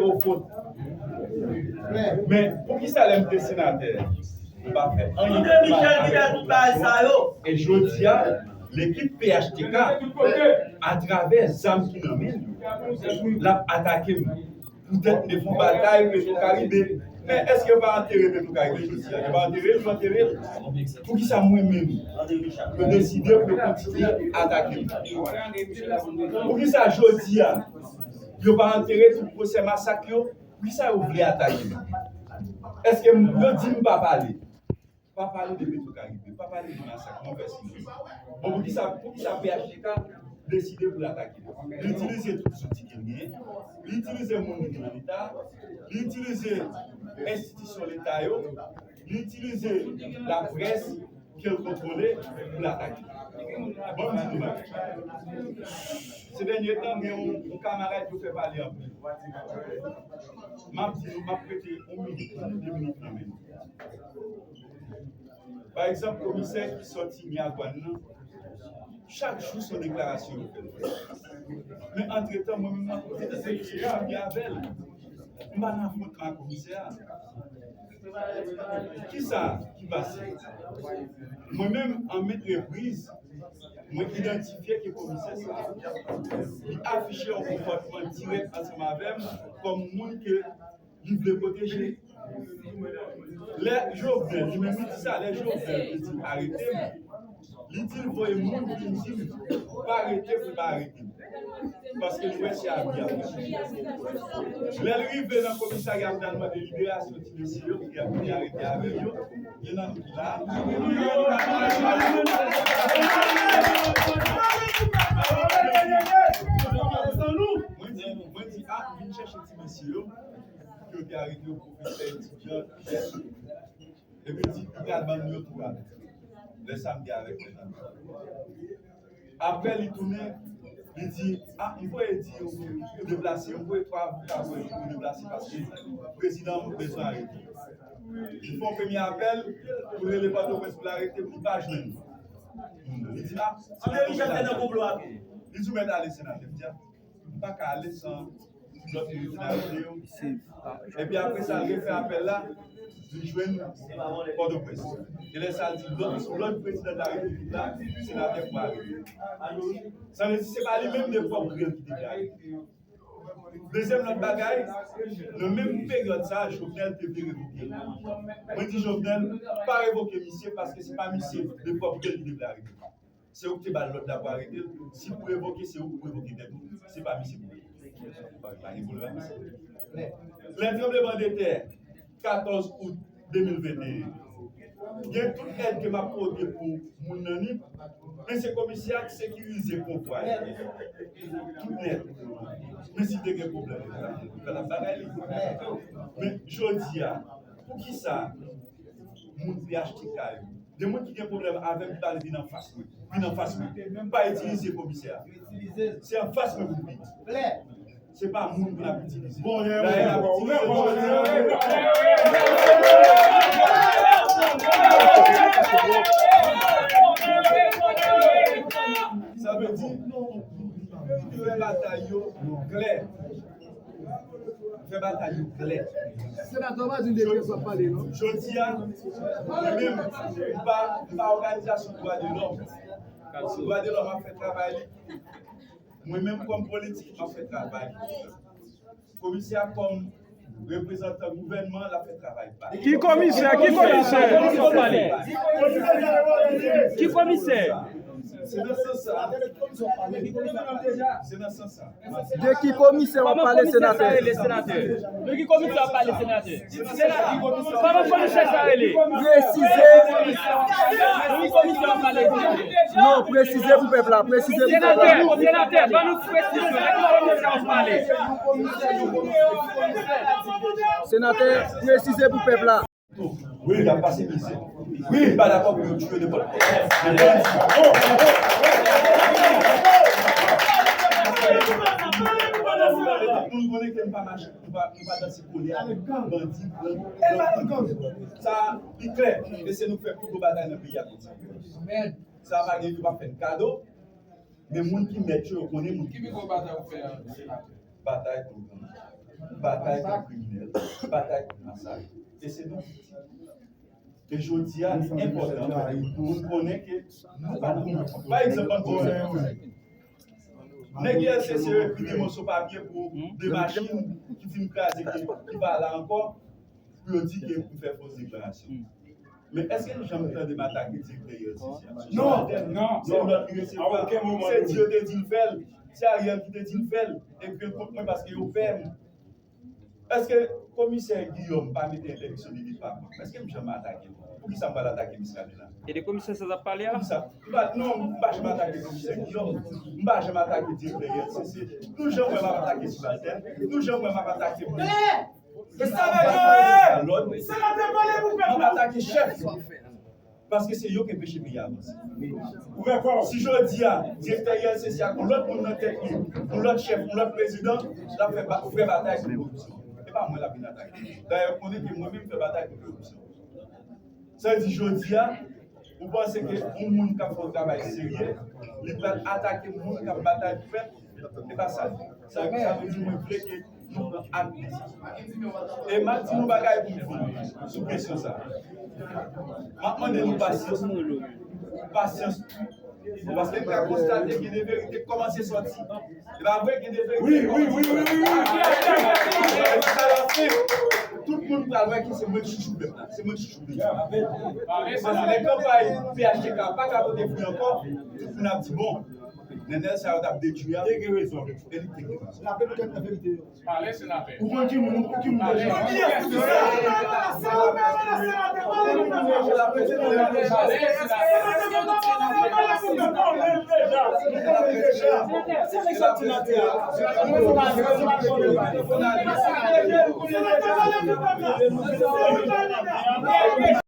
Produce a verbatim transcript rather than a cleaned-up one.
Fofot. Men poukisa lè m te senatè, m pa fè anyen pou André Michel ki fè tout bagay sa yo? E jodi a, lekip P H T K, atravè zam ki nan men l, l ap atake m. Poutèt m te fè yon batay Petro Caribe. Men èske yo pa antere Petro Caribe jodi a? Yo pa antere l, yo antere l. Poukisa mwen menm, yo deside pou yo kontinye atake m? Poukisa jodi a, yo pa antere tout pwosè masak yo? Poukisa yo vle atake m? Èske m, yo di m pa pale? Pa pale de Petro Caribe, pa pale de masak, non, pèsonèl. Bon, poukisa, poukisa P H T K deside pou l atake? Li itilize tout zouti ke l genyen, li itilize moun li gen nan Leta, li itilize enstitisyon Leta yo, li itilize laprès ke l kontwole pou l atake. Bon, m di nou bagay. Se dènye tan, gen yon, yon kamarad yo fè pale anpil. M ap di nou, m ap prete yon minit, de minit nan men nou. Pa egzanp, komisè ki sòti Miragwàn nan, chak jou se yon deklarasyon yo fè. Men antretan, mwen menm, mwen kote de komisè, m chanje avè l. M pa nan afwontman ak komisè a. Kisa ki pase? Mwen menm, an met repriz, mwen idantifye ke komisè sa a, li afiche yon konpòtman dirèk ansanm avè m kòm moun ke li vle pwoteje. Lè Jovenel, li menm li di sa, lè Jovenel te di arete m, li di l voye moun vin di m, pa rete pou pa arete m. Paske li wè se abi a. Lè l rive nan komisarya pou l al mande liberasyon ti mesye yo, ki ap vin arete avè yo, gen nan nou ki la. Mwen di, mwen di, a, vin chèche ti mesye yo, ke yo te arete yo, pwofesè, etidyan, chèf. Epi l di, li pral ban nou yo tou avèk. Lè sa, m te avèk mwen nan. Apre, li tounen, li di, a, m voye di yo pou deplase, m voye twa avoka voye di pou deplase paske prezidan bezwen arete. Li fè yon premye apèl pou l rele Pòtoprens pou l arete m, li pa jwenn. Li di, a, André Michel te nan konplo avè l. Li di, ou mèt ale, senatè. M di, a, m pa ka ale san lòt moun vin arete yo. Epi apre sa, l refè apèl la, li jwenn Pòtoprens. E lè sa, l di lòt, lòt prezidan de la repiblik la, senatè pou arete. Sa vle di, se pa li menm de pwòp gri l ki te vle arete. Dezyèm lòt bagay, nan menm peryòd sa, Jovenel te vle revoke l. Mwen di Jovenel, pa revoke misye, paske se pa misye de pwòp gri l ki te vle arete. Se ou ki te ba l lòd la pou arete l. Si pou revoke, se ou pou revoke tèt ou. Se pa misye pou revoke. Pa gen pwoblèm ak misye. Lè tranblemanntè katòz out de mil venteyen, gen tout èd ke m ap pote pou moun nan Nip, men se komisè a ki sekirize konvwa yo. Tout nèt. Men si te gen pwoblèm, yo t ap bagay li. Men jodi a, poukisa moun P H T K yo, de moun ki gen pwoblèm avè m, ki pral vin anfas mwen, vin anfas mwen. M pa itilize komisè a. Se anfas mwen pou l vin. Se pa moun pou n ap itilize. Dayè, n ap itilize. Sa vle di, fè batay yo klè. Fè batay yo klè. Senatè, w pa di de kiyès w ap pale, non? Jodi a, mwen menm, m pa, m pa òganizasyon dwa de lòm. Dwa de lòm ap fè travay li. Mwen menm, kòm politik, m ap fè travay li. Komisè a, kòm reprezantan gouvènman, l ap fè travay pa li. Ki komisè? Ki komisè? Ki komisè? Se nan sans sa. Se nan sans sa. De ki komisè w ap pale, senatè? De ki komisè w ap pale, senatè? Kòman komisè sa rele? Presize. Non, presize pou pèp la, presize pou pèp la. Senatè, senatè, ban nou presizyon. De ki komisè w ap pale? Senatè, presize pou pèp la. Wi, y ap pase mizè. Wi, m pa dakò pou yo tiye nenpòt kòman. Men bandi. Tout moun konnen ke m pa mache, m pa, m pa danse kole avèk bandi, gang. Sa, li klè. E se nou k fè pi gwo batay nan peyi a konsa. Sa pa gen, yo pa fè n kado. Men moun ki mèt yo, yo konnen moun ki. Ki pi gwo batay ou fè, senatè? Batay kont gang. batay kont kriminèl, batay kont masak. E se nou. E jodi a, li enpòtan pou nou konnen ke nou pa nan. Pa egzanp, ban n pran yon egzanp. Nèg U L C C yo ekri de moso papye pou de machin ki fin kraze, ki, ki pa la ankò, pou yo di ke m fè fos deklarasyon. Men èske nou janm tande m atake direktè U L C C a? Non, non, se lòd li resevwa. Se di yo te di l fè l, se Ariel ki te di l fè l, epi yo kont mwen paske yo pè m. Èske komisè Guillaume pa mete entèdiksyon de depa kont mwen? Èske m janm atake l? Poukisa m pral atake misye la? E de komisè sa t ap pale a? Poukisa? M pa, non, m pa janm atake komisè Guillaume. M pa janm atake direktè U L C C. Nou janm wè m ap atake sibaltèn. Nou janm wè m ap atake moun. Lòd. M ap atake chèf. Paske se yo ki enpeche peyi a avanse. Si jodi a, direktè U L C C a, yon lòt moun nan tèt li, yon lòt chèf, yon lòt prezidan, l ap fè ba-, vrè batay kont koripsyon. E pa mwen l ap vin atake. Dayè, ou konnen ke mwen menm fè batay kont koripsyon. Sa vle di, jodi a, ou panse ke yon moun k ap fè yon travay serye, li pral atake moun k ap batay pou pèp? E pa sa. Sa, sa vle di, mwen vle ke nou pran ak li. E m ap di nou bagay pou fini sou kesyon sa. M ap mande nou pasyans. Pasyans. Paske m ka konstate gen de verite k kòmanse sòti. E pa vre, gen de verite k kòmanse sòti. Tout moun pral wè ke se mwen ki chouchou pèp la. Se mwen ki chouchou peyi a. Paske lè kanpay P H T K pa ka pote fwi ankò, tout moun ap di, bon, Nènèl sa yo t ap detwi a. Te gen rezon. E li te gen rezon. Lape pou tèt nan verite yo. Pale, senatè. Ou konn ki moun, ou ki moun deja.